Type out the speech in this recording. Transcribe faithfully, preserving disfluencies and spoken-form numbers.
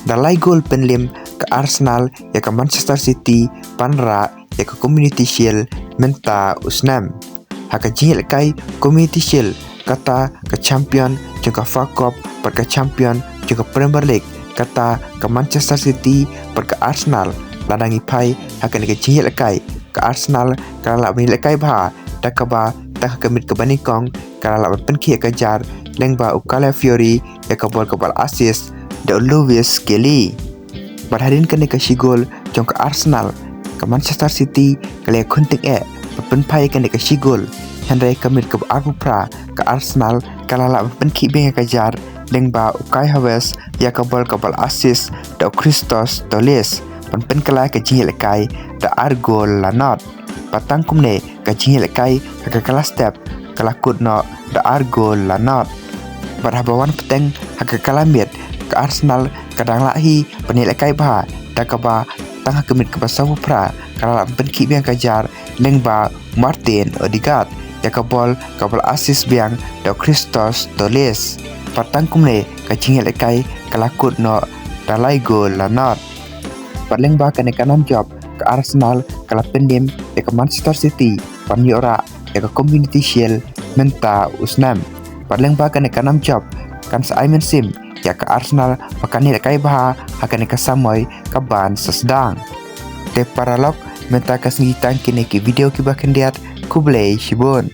Da lai gol pynliem ka Arsenal ïa ka Manchester City ban rah ïa ka Community Shield mynta u snem. Ha ka jingïalehkai Community Shield, kata ka champion jong ka F A Cup bad ka champion jong ka Premier League, kata ka Manchester City bad ka Arsenal, la dang ïa phai ha kane ka jingïalehkai. Ka Arsenal ka la lah ban ïalehkai bha, da kaba tang ha ka miet kaba nyngkong ka la lah ban pynkhih ïa ka jar lyngba u Calafiori ïa ka bol kaba la assist da u Lewis Skelly. Bad hadien kane ka shi gol jong ka Arsenal, ka Manchester City ka la ïakhun tyngeh ban pynphai ïa kane ka shi gol. Hynrei ka miet kaba arphew phra ka Arsenal ka la lah ban pynkhih biang ïa ka jar lyngba u Kai Havertz ïa ka bol kaba la assist da u Christos Tolisso ban pynkylla ïa ka jingïalehkai da ar gol la nod. Bad tang kumne ka jingïalehkai ha ka kylla step ka la kut noh da ar gol la nod. Bad haba wan bteng ha ka kylla miet, ka Arsenal ka dang lah hi ban ïalehkai bha, da kaba tang ha ka miet kaba sawphew phra ka la lah ban pynkhih biang ka jar lyngba Martin Odegaard ïa ka bol kaba la assist biang da u Christos Tolisso. Bad tang kumne ka jingïalehkai ka la kut noh da lai gol la nod. Bad lyngba kane ka nam jop, ka Arsenal ka la pynliem ïa ka Manchester City ban ïoh rah ïa ka Community Shield mynta u snem. Bad lyngba kane ka nam jop, kan sa ai mynsiem ïa ka Arsenal ba kan ïalehkai bha ha kane ka samoi kaban sa sdang. Te paralok, mynta ka sngi tang kine ki video kiba khyndiat. Khublei shibun.